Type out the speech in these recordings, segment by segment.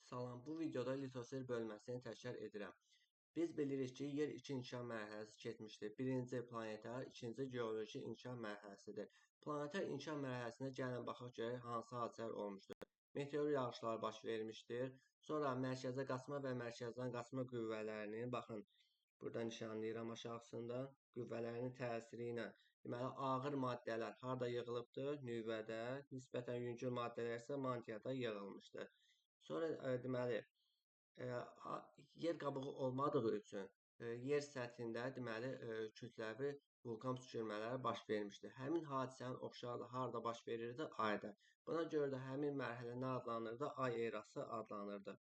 Salam, bu videoda litosfer bölməsini təkrar edirəm. Biz bilirik ki, yer iki inkişaf mərhələsi keçmişdir. Birinci planetar, ikinci geoloji inkişaf mərhələsidir. Planetar inkişaf mərhələsinə gəlin baxaq görək hansı hadisələr olmuşdur. Meteor yağışları baş vermişdir. Sonra mərkəzə qaçma və mərkəzdən qaçma qüvvələrinin, baxın, burada nişanlayıram aşağısında, qüvvələrinin təsiri ilə, deməli, ağır maddələr harda yığılıbdır? Nüvədə, nisbətən yüngül maddələr isə mantiyada yığılmışdır. Sonra deməli, yer qabığı olmadığı üçün yer səthində deməli, kütləvi vulkan püskürmələri baş vermişdi. Həmin hadisənin oxşarı harda baş verirdi? Ayda. Buna görə də həmin mərhələ nə adlanırdı? Ay erası adlanırdı.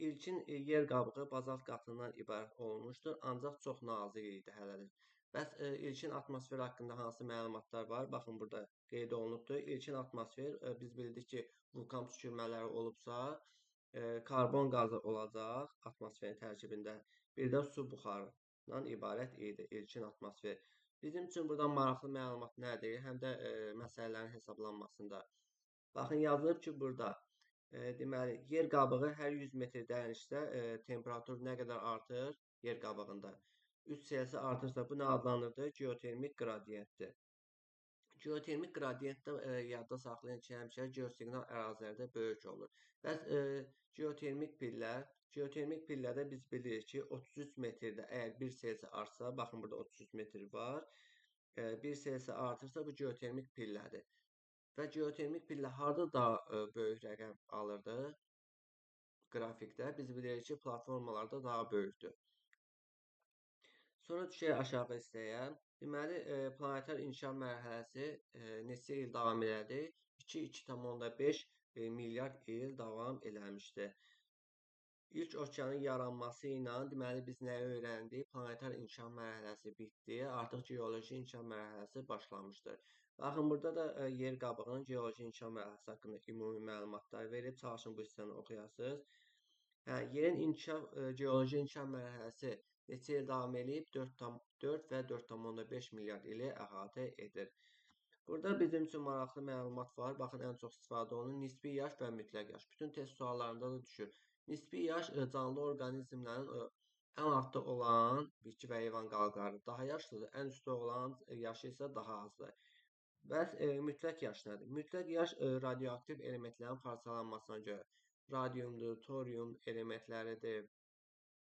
İlkin yer qabığı bazalt qatından ibarət olmuşdur, ancaq çox nazik idi hələlik. Bəs ilkin atmosfer haqqında hansı məlumatlar var? Baxın, burada qeyd olunubdur. İlkin atmosfer, biz bildik ki, vulkan püskürmələri olubsa, karbon qazı olacaq atmosferin tərkibində. Bir də su buxarından ibarət idi ilkin atmosfer. Bizim üçün burada maraqlı məlumat nədir? Həm də məsələlərin hesablanmasında. Baxın, yazılıb ki, burada deməli, yer qabığı hər 100 metr dərinlikdə temperatur nə qədər artır yer qabığında? 3 Selsi artırsa, bu nə adlanırdı? Geotermik qradiyentdir. Geotermik qradiyent də yadda saxlayın ki, həmişə geosiqnal ərazilərdə böyük olur. Bəs geotermik pillə, geotermik pillədə biz bilirik ki, 33 metrdə əgər 1 Selsi artsa, baxın burada 33 metr var, 1 Selsi artırsa bu geotermik pillədir. Və geotermik pillə harda daha böyük rəqəm alırdı? Qrafikdə biz bilirik ki, platformalarda daha böyükdür. Sonra düşək aşağı hissəyə. Deməli, planetar inkişaf mərhələsi neçə il davam elədi? 2,5 milyard il davam eləmişdi. İlk okeanın yaranması ilə, deməli, biz nəyi öyrəndik? Planetar inkişaf mərhələsi bitdi, artıq geoloji inkişaf mərhələsi başlamışdır. Baxın, burada da yer qabığının geoloji inkişaf mərhələsi haqqında ümumi məlumatlar verib. Çalışın bu hissəni oxuyasınız. Hə, yerin geoloji inkişaf mərhələsi neçə il davam eləyib? 4,4 və 4,5 milyard ili əhatə edir. Burada bizim üçün maraqlı məlumat var. Baxın, ən çox istifadə olunur. Nisbi yaş və mütləq yaş. Bütün test suallarında da düşür. Nisbi yaş canlı orqanizmlərin ən altda olan bitki və heyvan qalıqları daha yaşlıdır. Ən üstdə olan yaşı isə daha azdır. Bəs mütləq yaş nədir? Mütləq yaş radioaktiv elementlərin parçalanmasına görə radiumdur, torium elementləridir.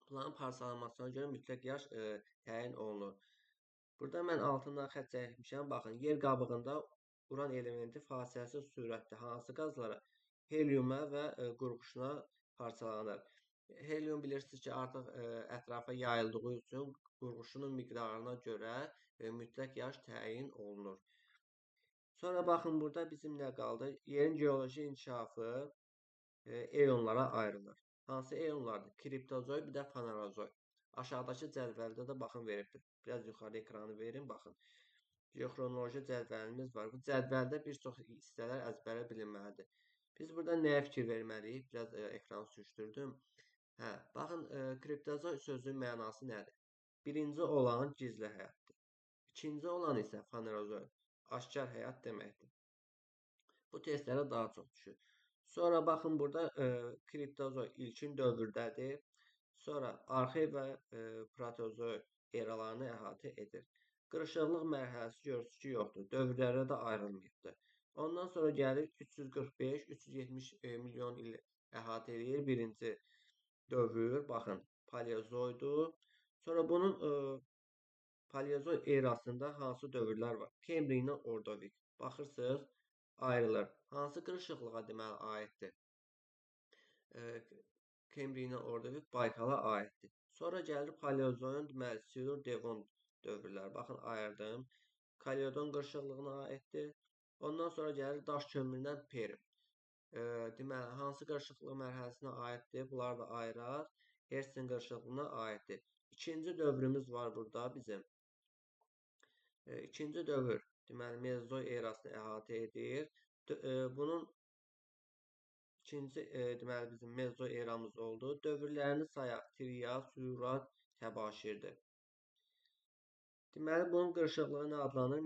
Bunların parçalanmasına görə mütləq yaş təyin olunur. Burada mən altından xətt çəkmişəm. Baxın, yer qabığında uran elementi fasiləsiz sürətdə hansı qazlara? Heliuma və qurğuşuna parçalanır. Helium bilirsiniz ki, artıq ətrafa yayıldığı üçün qurğuşunun miqdarına görə mütləq yaş təyin olunur. Sonra baxın, burada bizim nə qaldı? Yerin geoloji inkişafı eonlara ayrılır. Hansı eonlardır? Kriptozoy, bir də fanerozoy. Aşağıdakı cədvəldə də baxın veribdir. Biraz yuxarı ekranı verin, baxın. Geoxronoloji cədvəlimiz var. Bu cədvəldə bir çox hissələr əzbərə bilinməlidir. Biz burada nəyə fikir verməliyik? Biraz ekranı sürüşdürdüm. Hə, baxın, kriptozoy sözünün mənası nədir? Birinci olan gizli həyatdır. İkinci olan isə fanerozoy, aşkar həyat deməkdir. Bu testlərə daha çox düşür. Sonra baxın, burada kriptozoy ilkin dövrdədir. Sonra arxey və protozoy eralarını əhatə edir. Qırışıqlıq mərhələsi görürsünüz ki, yoxdur. Dövrlərə də ayrılmayıbdır. Ondan sonra gəlir 345-370 milyon il əhatə edir. Birinci dövr, baxın, paleozoydur. Sonra bunun paleozoy erasında hansı dövrlər var? Kembri ilə Ordovik. Baxırsınız, ayrılır. Hansı qırışıqlığa deməli aiddir? Kembri ilə Ordovik Baykala aiddir. Sonra gəlir paleozoyun deməli Silur Devon dövrlər. Baxın, ayırdım. Kaleodon qırışıqlığına aiddir. Ondan sonra gəlir daş kömüründən Perm. Deməli, hansı qırışıqlıq mərhələsinə aiddir? Bunları da ayıraq. Hersin qırışıqlığına aiddir. İkinci dövrümüz var burada bizim. İkinci dövr, deməli, Mezozoy erasını əhatə edir. Bunun ikinci, deməli, bizim Mezozoy eramız oldu. Dövrlərini sayaq. Trias, Jura, Təbaşirdir. Deməli, bunun qırışıqlığı nə adlanır?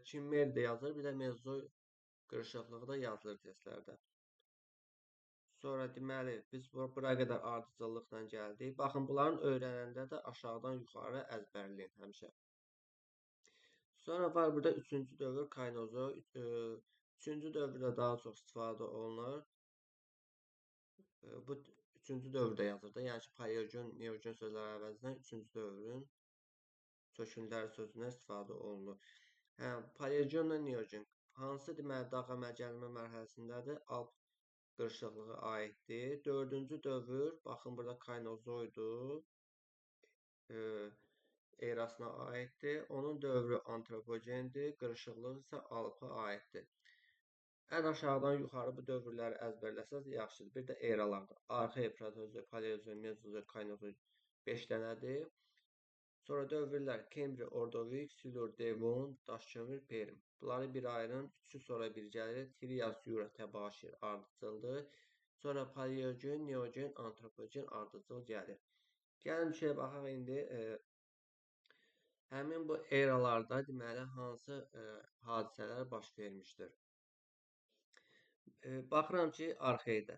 Kimmer də yazılır, bir də Mezozoy qırışıqlığı da yazılır testlərdə. Sonra deməli, biz bura qədər ardıcıllıqla gəldik. Baxın, bunların öyrənəndə də aşağıdan yuxarı əzbərləyin həmişə. Sonra var burada 3-cü dövr kainozoy. 3-cü dövrdə daha çox istifadə olunur. Bu 3-cü dövrdə yazır da. Yəni ki, paleogen, neogen sözləri əvəzinə 3-cü dövrün çöküntüləri sözündən istifadə olunur. Hə, paleogenlə neogen hansı deməli dağ əməlgəlmə mərhələsindədir? Alp qırışıqlığı aiddir. 4-cü dövr, baxın burada kainozoydur, erasına aiddir. Onun dövrü antropogendir, qırışıqlıq isə Alpa aiddir. Ən aşağıdan yuxarı bu dövrləri əzbərləsəniz yaxşıdır. Bir də eralardır. Arxey, protozoy, paleozoy, mezozoy, kainozoy 5 dənədir. Sonra dövrlər Kembri, Ordovik, Silur, Devon, Daşkömür, Perm. Bunları bir ayırın. Üçü sonra bir gəlir. Trias, Yura, Təbaşir ardıcıldır. Sonra paleogen, neogen, antropogen ardıcıl gəlir. Gəlin bir şeyə baxaq indi. Həmin bu eralarda deməli hansı hadisələr baş vermişdir. Baxıram ki, arxeydə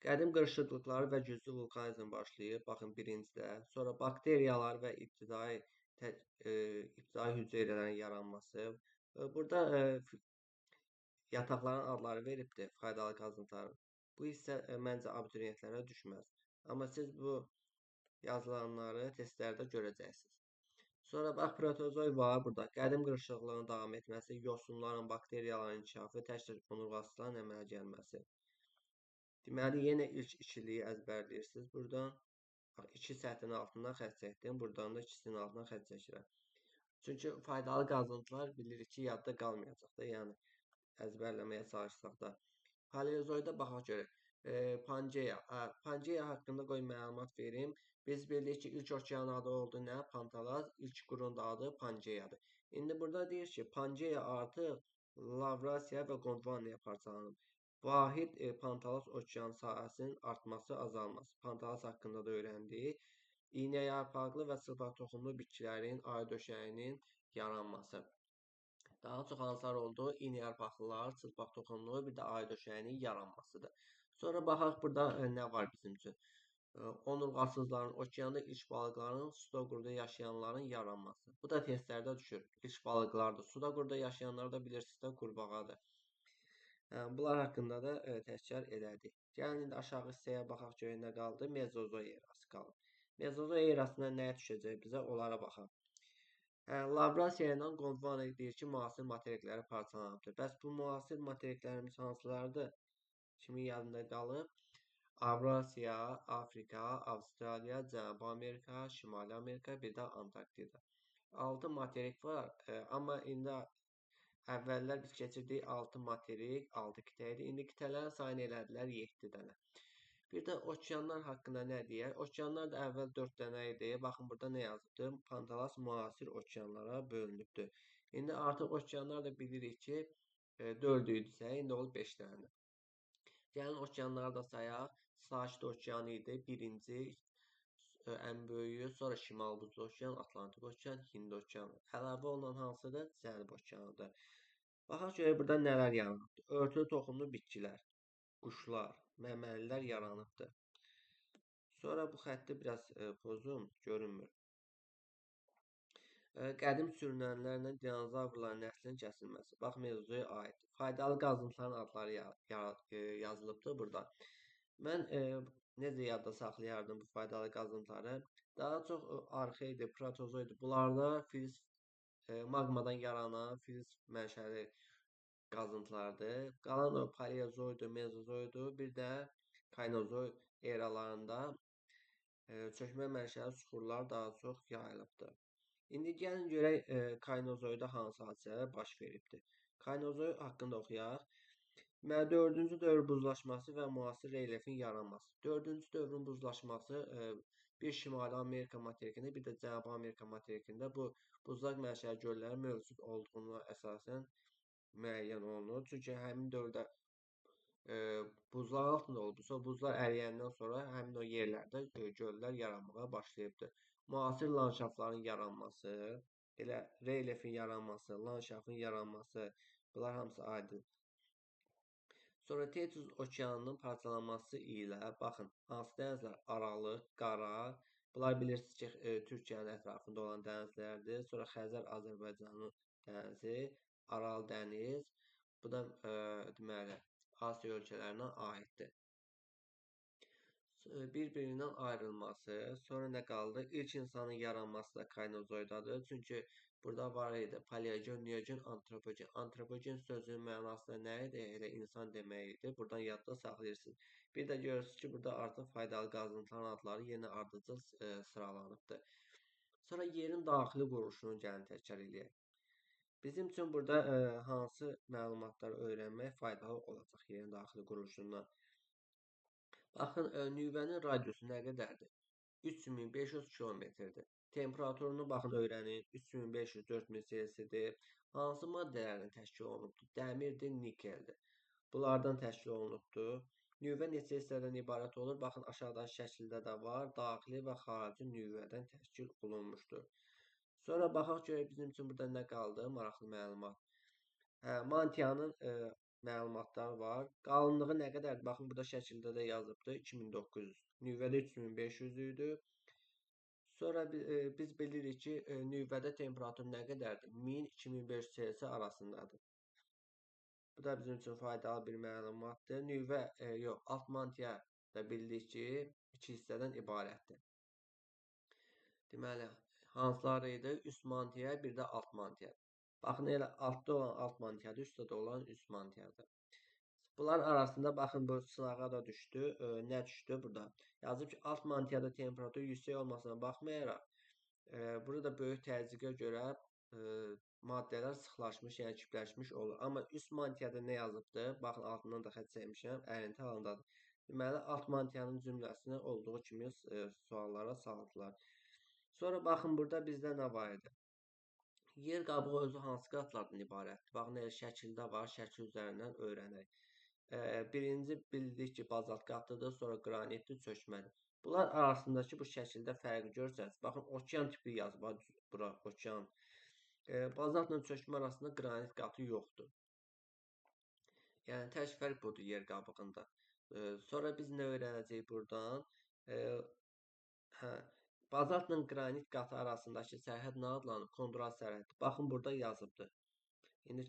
qədim qırışıqlıqları və güclü vulkanizm başlayır. Baxın, birincidə. Sonra bakteriyalar və ibtidai hüceyrələrin yaranması. Burada yataqların adları veribdir, faydalı qazıntıların. Bu hissə məncə abituriyentlərə düşməz. Amma siz bu yazılanları testlərdə görəcəksiniz. Sonra bax, protozoy var burada. Qədim qırışıqlığın davam etməsi, yosunların, bakteriyaların inkişafı, tək-tək onurğasızların əmələ gəlməsi. Deməli, yenə ilk ikiliyi əzbərləyirsiniz buradan. Bax, 2 sətrin altından xətt çəkdim. Buradan da ikisinin altından xətt çəkirəm. Çünki faydalı qazıntılar bilirik ki, yadda qalmayacaq da, yəni əzbərləməyə çalışsaq da. Paleozoyda baxaq görək. Pangeya. Pangeya haqqında qoy məlumat verim. Biz bilirik ki, ilk okean adı oldu nə? Pantalas. İlk qurun da adı Pangeyadır. İndi burada deyir ki, Pangeya artıq Lavrasiya və Gondvanaya parçalanıb. Vahid Pantalas okean sahəsinin artması, azalması. Pantalas haqqında da öyrəndik. İynəyarpaqlı və çılpaq toxumlu bitkilərin, ayı döşəyinin yaranması. Daha çox hansılar oldu? İynəyarpaqlılar, çılpaq toxumlu, bir də ayı döşəyinin yaranmasıdır. Sonra baxaq burada nə var bizim üçün. Onurğasızların, okeanda ilk balıqların, suda quruda yaşayanların yaranması. Bu da testlərdə düşür. İlk balıqlardır. Suda quruda yaşayanlar da bilirsiniz də qurbağadır. Bunlar haqqında da təkrar elədik. Gəlin indi aşağı hissəyə baxaq görək nə qaldı. Mezozoy erası qalıb. Mezozoy erasına nəyə düşəcək bizə? Onlara baxaq. Lavrasiya ilə Gondvana deyir ki, müasir materikləri parçalanıbdır. Bəs bu müasir materiklərimiz hansılardır? Kimin yadında qalıb? Avrasiya, Afrika, Avstraliya, Cənubi Amerika, Şimali Amerika, bir də Antarktida. 6 materik var, amma indi əvvəllər biz keçirdik 6 materik, 6 qitə idi. İndi qitələrin sayını elədilər 7 dənə. Bir də okeanlar haqqında nə deyək? Okeanlar da əvvəl 4 dənə idi. Baxın, burada nə yazıbdır? Pantalas müasir okeanlara bölünübdür. İndi artıq okeanlar da bilirik ki, 4 idisə, indi olub 5 dənə. Gəlin okeanları da sayaq. Sakit okeanı idi, birinci, ən böyüyü, sonra Şimal Buzlu okean, Atlantik okean, Hind okeanı. Əlavə olunan hansıdır? Cənub okeanıdır. Baxaq görək burada nələr yaranıbdır. Örtülü toxumlu bitkilər, quşlar, məməlilər yaranıbdır. Sonra bu xətti biraz pozum, görünmür. Qədim sürünənlərlə dinozavrların nəslinin kəsilməsi. Bax, mevzuya aiddir. Faydalı qazıntıların adları yazılıbdır burada. Mən necə yadda saxlayardım bu faydalı qazıntıları? Daha çox arxeydir, protozoydur. Bunlarda filiz, maqmadan yaranan filiz mənşəli qazıntılardır. Qalan o paleozoydur, mezozoydur. Bir də kainozoy eralarında çökmə mənşəli suxurlar daha çox yayılıbdır. İndi gəlin görək kainozoyda hansı hadisələr baş veribdir. Kainozoy haqqında oxuyaq. Dördüncü dövr buzlaşması və müasir relyefin yaranması. Dördüncü dövrün buzlaşması bir Şimali Amerika materikində, bir də Cənubi Amerika materikində bu buzlaq mənşəli göllərin mövcud olduğuna əsasən müəyyən olunur. Çünki həmin dövrdə buzlar altında olub. Sonra buzlar əriyəndən sonra həmin o yerlərdə göllər yaranmağa başlayıbdır. Müasir landşaftların yaranması, elə relyefin yaranması, landşaftın yaranması, bunlar hamısı aydın. Sonra Tetis okeanının parçalanması ilə, baxın, hansı dənizlər? Aralıq, Qara, bunlar bilirsiniz ki, Türkiyənin ətrafında olan dənizlərdir. Sonra Xəzər Azərbaycanın dənizi, Aral dəniz, bu da deməli, Asiya ölkələrinə aiddir. Bir-birindən ayrılması, sonra nə qaldı? İlk insanın yaranması da kainozoydadır. Çünki burada var idi paleogen, neogen, antropogen. Antropogen sözünün mənası da nə idi? Elə insan demək idi. Buradan yadda saxlayırsınız. Bir də görürsünüz ki, burada artıq faydalı qazıntıların adları yenə ardıcıl sıralanıbdır. Sonra yerin daxili quruluşunu gəlin təkrar eləyək. Bizim üçün burada hansı məlumatları öyrənmək faydalı olacaq yerin daxili quruluşundan? Baxın, nüvənin radiusu nə qədərdir? 3500 kilometrdir. Temperaturunu baxın, öyrənin. 3500-4000 Selsidir. Hansı maddələrdən təşkil olunubdur? Dəmirdir, nikeldir. Bunlardan təşkil olunubdur. Nüvə neçə hissədən ibarət olur? Baxın, aşağıdakı şəkildə də var. Daxili və xarici nüvədən təşkil olunmuşdur. Sonra baxaq görək bizim üçün burada nə qaldı? Maraqlı məlumat. Mantiyanın məlumatları var. Qalınlığı nə qədərdir? Baxın, burada şəkildə də yazıbdır. 2900. Nüvədə 3500 idi. Sonra biz bilirik ki, nüvədə temperatur nə qədərdir? 1000-2500 Selsi arasındadır. Bu da bizim üçün faydalı bir məlumatdır. Nüvə, yox, alt mantiya da bildik ki, iki hissədən ibarətdir. Deməli, hansıları idi? Üst mantiya, bir də alt mantiya. Baxın, elə altda olan alt mantiyadır, üstdə də olan üst mantiyadır. Bunların arasında, baxın, bu sınağa da düşdü. Nə düşdü burada? Yazıb ki, alt mantiyada temperatur yüksək olmasına baxmayaraq, burada böyük təzyiqə görə maddələr sıxlaşmış, yəni küpləşmiş olur. Amma üst mantiyada nə yazıbdır? Baxın, altından da xətt çəkmişəm, ərinti halındadır. Deməli, alt mantiyanın cümləsini olduğu kimi suallara saldılar. Sonra baxın, burada bizdə nə var idi? Yer qabığı özü hansı qatlardan ibarətdir? Baxın, elə şəkildə var, şəkil üzərindən öyrənək. Birinci bildik ki, bazalt qatıdır, sonra qranitdir, çökmədir. Bunlar arasındakı bu şəkildə fərqi görsəniz, baxın, okean tipi yazıb, bura okean. Bazaltla çökmə arasında qranit qatı yoxdur. Yəni, tək fərq budur yer qabığında. Sonra biz nə öyrənəcəyik buradan? Bazaltla qranit qatı arasındakı sərhəd nə adlanır? Kondrat sərhədi. Baxın, burada yazıbdır. İndi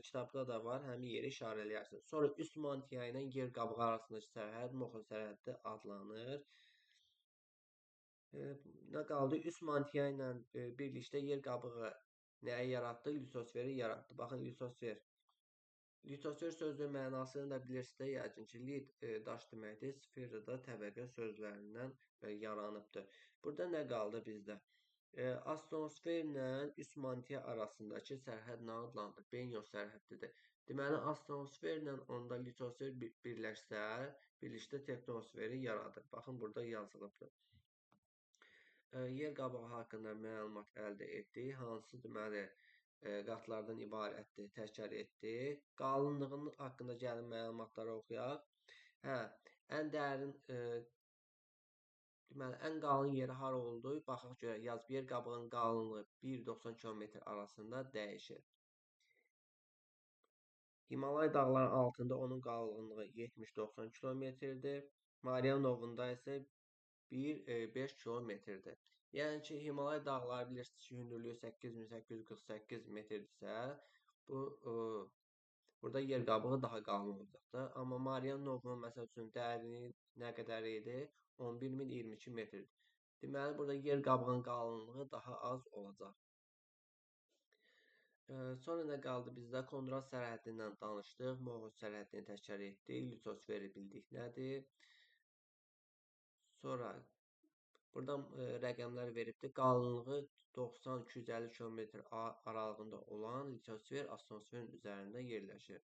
kitabda da var, həmin yeri işarə eləyərsiniz. Sonra üst mantiya ilə yer qabığı arasındakı sərhəd Moxo sərhədi adlanır. Nə qaldı? Üst mantiya ilə birlikdə yer qabığı nəyi yaratdı? Litosferi yaratdı. Baxın, litosfer. Litosfer sözünün mənasını da bilirsiniz də, yəqin ki, lit daş deməkdir, sfera da təbəqə sözlərindən yaranıbdır. Burada nə qaldı bizdə? Astenosferlə üst mantiya arasındakı sərhəd nə adlandır? Benyo sərhəddidir. Deməli, astenosferlə onda litosfer birləşsə, birlikdə teknosferi yaradır. Baxın, burada yazılıbdır. Yer qabığı haqqında məlumat əldə etdik. Hansı, deməli, qatlardan ibarətdir, təkrar etdik. Qalınlığının haqqında gəlin məlumatları oxuyaq. Ən dərin, deməli, ən qalın yeri hara oldu? Baxaq görək, yazıb, yer qabığının qalınlığı 1,90 kilometr arasında dəyişir. Himalay dağlarının altında onun qalınlığı 70-90 kilometrdir. Marianovunda isə 1,5 kilometrdir. Yəni ki, Himalay dağları bilirsiniz ki, hündürlüyü 8848 metrdirsə, burada yer qabığı daha qalın olacaqdır. Amma Marianovun, məsəl üçün, dərinliyi nə qədər idi? 11022 metrdir. Deməli, burada yer qabığının qalınlığı daha az olacaq. Sonra nə qaldı bizdə? Kondrat sərhəddindən danışdıq, Moğol sərhəddini təkrar etdik, litosferi bildik nədir. Sonra buradan rəqəmlər veribdir. Qalınlığı 90-250 kilometr aralığında olan litosfer astenosferin üzərində yerləşir.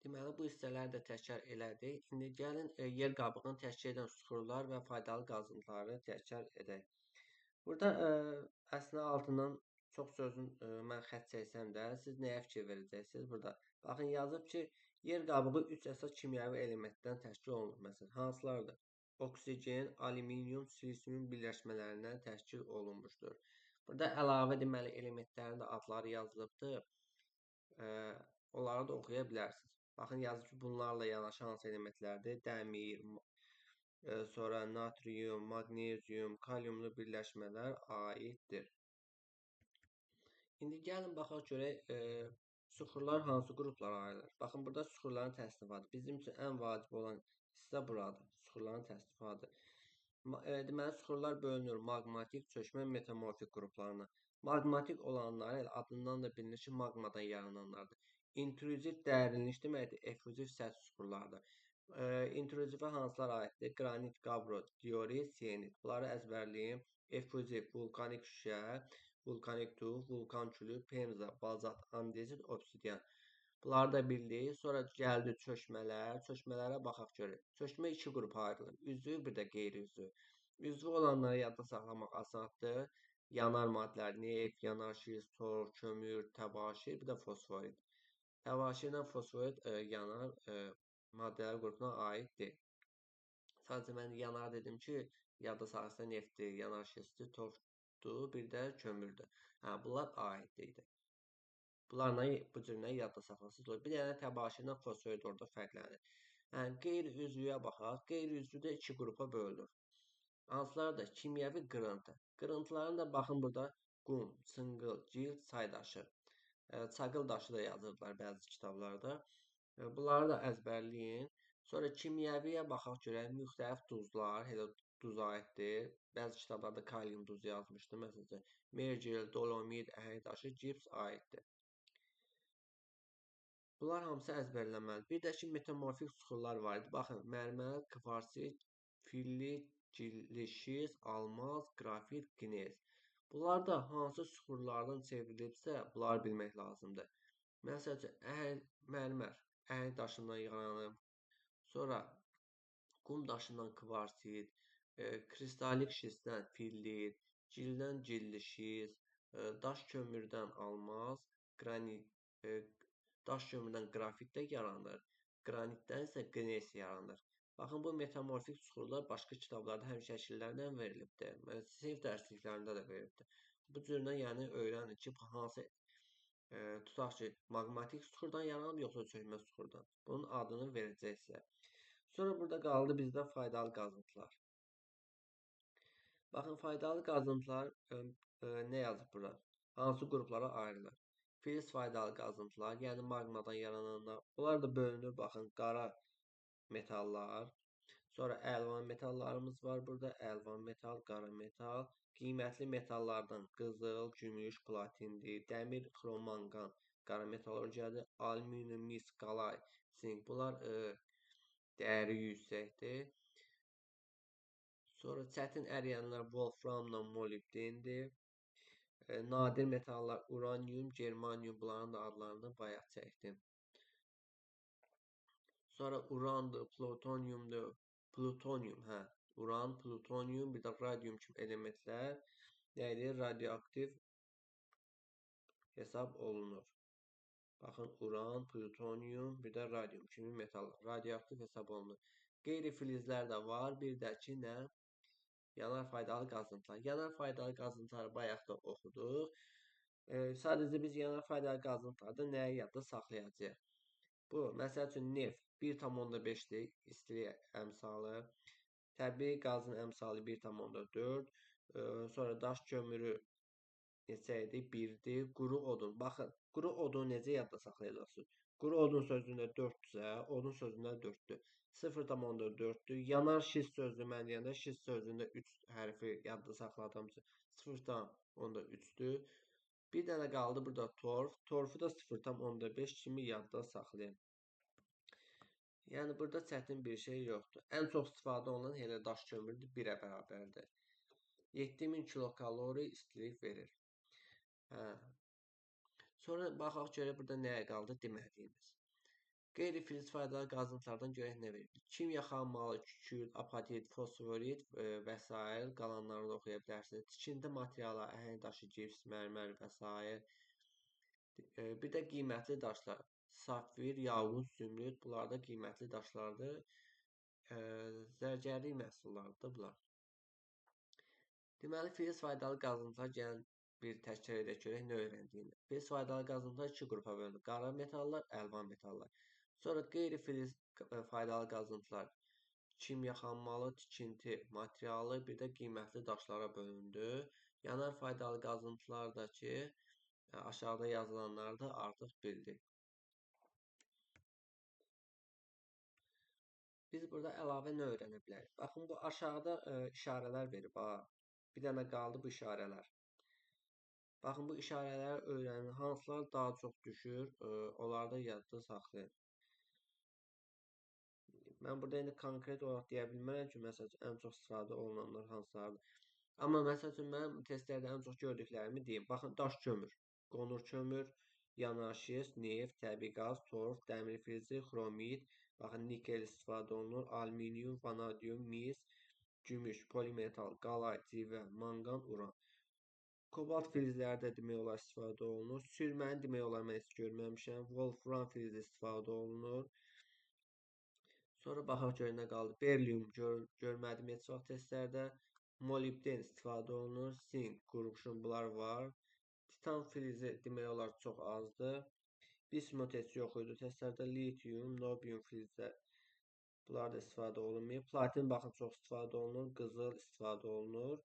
Deməli, bu hissələri də təkrar elədik. İndi gəlin yer qabığını təşkil edən suxurlar və faydalı qazıntıları təkrar edək. Burada əslində altından çox sözün mən xətt çəksəm də, siz nəyə fikir verəcəksiniz burada? Baxın, yazıb ki, yer qabığı 3 əsas kimyəvi elementdən təşkil olunur. Məsələn, hansılardır? Oksigen, alüminium, silisium birləşmələrindən təşkil olunmuşdur. Burada əlavə deməli elementlərin də adları yazılıbdır. Onları da oxuya bilərsiniz. Baxın, yazıb ki, bunlarla yanaşı hansı elementlərdir? Dəmir, sonra natrium, maqnezium, kaliumlu birləşmələr aiddir. İndi gəlin baxaq görək, süxurlar hansı qruplara ayrılır? Baxın, burada süxurların təsnifatı. Bizim üçün ən vacib olan hissə buradır. Süxurların təsnifatı. Deməli, süxurlar bölünür maqmatik, çökmə, metamorfik qruplarına. Maqmatik olanlar elə adından da bilinir ki, maqmadan yarananlardır. İntrüziv dərinlik deməkdir, efuziv səth süxurlardır. İntrüzivə hansılar aiddir? Qranit, qabro, diorit, sienit. Bunları əzbərləyin. Efuziv, vulkanik şüşə, vulkanik tuf, vulkan külü, pemza, bazalt, andezit, obsidian. Bunları da bildik. Sonra gəldi çökmələr. Çökmələrə baxaq görək. Çökmə iki qrupa ayrılır. Üzvü, bir də qeyri-üzvü. Üzvü olanları yadda saxlamaq asandır. Yanar maddələr, neft, yanar şiz, torf, kömür, təbaşir, bir də fosforit. Təbaşirlə fosforit yanar maddələr qrupuna aid deyil. Sadəcə mən yanar dedim ki, yadda saxlasın neftdir, yanar şizdir, torfdur, bir də kömürdür. Hə, bunlar aid deyil. Bunlarla bu cürlə yadda saxlasınız olur. Bir dənə təbaşirlə fosforit orada fərqlənir. Yəni, qeyri-üzvüyə baxaq. Qeyri-üzvü də iki qrupa bölünür. Hansılar da kimyəvi qırıntı. Qırıntıların da baxın burada qum, çınqıl, cilt, çay daşı. Çaqıl daşı da yazırdılar bəzi kitablarda. Bunları da əzbərləyin. Sonra kimyəviyə baxaq görək. Müxtəlif duzlar, elə duz aiddir. Bəzi kitablarda kalium duzu yazmışdı. Məsələn, mergel, dolomit, əhəng daşı, gips aiddir. Bunlar hamısı əzbərlənməlidir. Bir də ki, metamorfik süxurlar var idi. Baxın, mərmər, kvarsit, fillit, gilli, şist, almaz, qrafit, qnez. Bunlar da hansı süxurlardan çevrilibsə, bunları bilmək lazımdır. Məsəl üçün, mərmər əhəng daşından yaranıb, sonra qum daşından kvarsit, kristalik şistdən fillit, gildən gilli şist, daş kömürdən almaz, qranit, daş kömürdən qrafit də yaranır, qranitdən isə qnes yaranır. Baxın, bu metamorfik süxurlar başqa kitablarda həm şəkillərlə verilibdir, sinif dərsliklərində də verilibdir. Bu cürlə, yəni, öyrənin ki, hansı, tutaq ki, maqmatik süxurdan yaranıb, yoxsa çökmə süxurdan. Bunun adını verəcək sizə. Sonra burada qaldı bizdə faydalı qazıntılar. Baxın, faydalı qazıntılar nə yazıb bura? Hansı qruplara ayrılır? Filiz faydalı qazıntılar, yəni maqmadan yarananlar, bunlar da bölünür, baxın, qara metallar, sonra əlvan metallarımız var burada, əlvan metal, qara metal, qiymətli metallardan qızıl, gümüş, platindir, dəmir, xrom, manqan, qara metallurgiyadır, alüminium, mis, qalay, sink, bunlar dəyəri yüksəkdir. Sonra çətin əriyənlər wolframla molibdendir. Nadir metallar uranium, germanium, bunların da adlarını bayaq çəkdim. Sonra urandır, plutoniumdur, plutonium, hə, uran, plutonium, bir də radium kimi elementlər nə edir? Radioaktiv hesab olunur. Baxın, uran, plutonium, bir də radium kimi metallar radioaktiv hesab olunur. Qeyri-filizlər də var, bir də ki, nə? Yanar faydalı qazıntılar. Yanar faydalı qazıntıları bayaq da oxuduq. Sadəcə biz yanar faydalı qazıntılarda nəyi yadda saxlayacağıq? Bu, məsəl üçün, neft 1,5-dir istilik əmsalı. Təbii qazın əmsalı 1,4. Sonra daş kömürü neçə idi? 1-dir. Quru odun. Baxın, quru odunu necə yadda saxlayacaqsınız? Quru odun sözündə 4-dürsə, odun sözündə 4-dür. 0,4-dür. Yanar şist sözü mən deyəndə şist sözündə 3 hərfi yadda saxladığım üçün 0,3-dür. Bir dənə qaldı burada torf. Torfu da 0,5 kimi yadda saxlayın. Yəni, burada çətin bir şey yoxdur. Ən çox istifadə olunan elə daş kömürdür, 1-ə bərabərdir. 7000 kilokalori istilik verir. Hə. Sonra baxaq görək burada nəyə qaldı demədiyimiz. Qeyri-filiz faydalı qazıntılardan görək nə verir. Kimya xammalı, kükürt, apatit, fosforit və s. Qalanlarını da oxuya bilərsiniz. Tikinti materialı, əhəng daşı, gips, mərmər və s. Bir də qiymətli daşlar. Safir, yaqut, zümrüd, bunlar da qiymətli daşlardır. Zərgərlik məhsullarıdır bunlar. Deməli, filiz faydalı qazıntılar gəlin Bir təkrar edək görək nə öyrəndiyini. Filiz faydalı qazıntılar iki qrupa bölünür. Qara metallar, əlvan metallar. Sonra qeyri-filiz faydalı qazıntılar kimya xammalı, tikinti materialı, bir də qiymətli daşlara bölündü. Yanar faydalı qazıntılar da ki, aşağıda yazılanları da artıq bildik. Biz burada əlavə nə öyrənə bilərik? Baxın, bu aşağıda işarələr verib. Ha. Bir dənə qaldı bu işarələr. Baxın, bu işarələri öyrənin. Hansılar daha çox düşür, onları da yadda saxlayın. Mən burada indi konkret olaraq deyə bilmərəm ki, məsəl üçün, ən çox istifadə olunanlar hansılardır. Amma məsəl üçün, mənim testlərdə ən çox gördüklərimi deyim. Baxın, daş kömür, qonur kömür, yanaşist, neft, təbii qaz, torf, dəmir filizi, xromid, baxın, nikel istifadə olunur, alüminium, vanadium, mis, gümüş, polimetal, qalay, civə, manqan, uran. Kobalt filizləri də demək olar istifadə olunur. Sürməni demək olar mən heç görməmişəm. Wolfram filizi istifadə olunur. Sonra baxaq görək nə qaldı. Berlium görmədim heç vaxt testlərdə. Molibden istifadə olunur. Sink, qurğuşun bunlar var. Titan filizi demək olar çox azdır. Bismut heç yox idi testlərdə. Litium, nobium filizlər bunlar da istifadə olunmuyor. Platin baxın çox istifadə olunur. Qızıl istifadə olunur.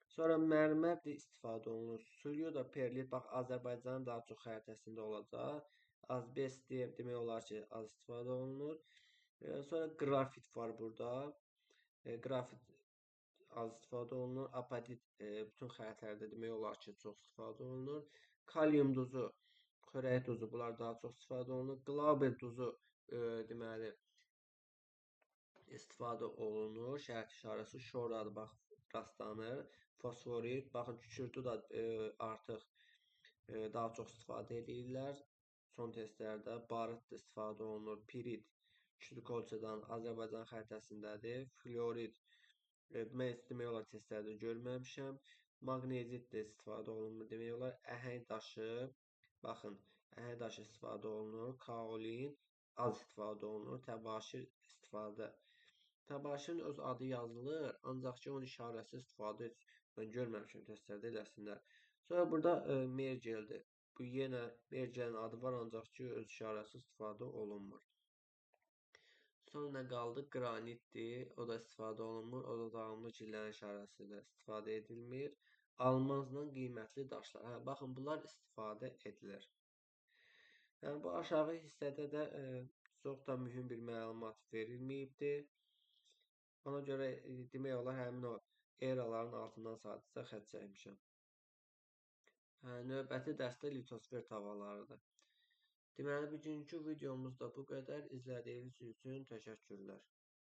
Sonra mərmər də istifadə olunur. Sulyu da perlit, bax Azərbaycanın daha çox xəritəsində olacaq. Azbest demək olar ki, az istifadə olunur. Sonra qrafit var burada. Qrafit az istifadə olunur. Apatit bütün xəritələrdə demək olar ki, çox istifadə olunur. Kalium duzu, xörək duzu bunlar daha çox istifadə olunur. Glauber duzu deməli istifadə olunur. Şərt işarəsi şoradır, bax rastlanır. Fosforit, baxın kükürdü da artıq daha çox istifadə edirlər. Son testlərdə barıt da istifadə olunur. Pirit, Küçükkolçadan Azərbaycan xəritəsindədir. Florid, mən heç demək olar testlərdə görməmişəm. Maqnezit də istifadə olunmur demək olar. Əhəng daşı, baxın, əhəng daşı istifadə olunur. Kaolin az istifadə olunur. Təbaşir istifadə. Təbaşirin öz adı yazılır, ancaq ki, onun işarəsi istifadə heç mən görməmişəm testlərdə eləsinlər. Sonra burada Mergeldir. Bu yenə Mergelin adı var, ancaq ki, öz işarəsi istifadə olunmur. Sonra nə qaldı? Qranitdir. O da istifadə olunmur. O da davamlı gillərin işarəsi də istifadə edilmir. Almazla qiymətli daşlar. Hə, baxın, bunlar istifadə edilir. Yəni, bu aşağı hissədə də çox da mühüm bir məlumat verilməyibdir. Ona görə demək olar həmin o eraların altından sadəcə xətt çəkmişəm. Hə, növbəti dərsdə litosfer tavalarıdır. Deməli, bugünkü videomuz da bu qədər. İzlədiyiniz üçün təşəkkürlər.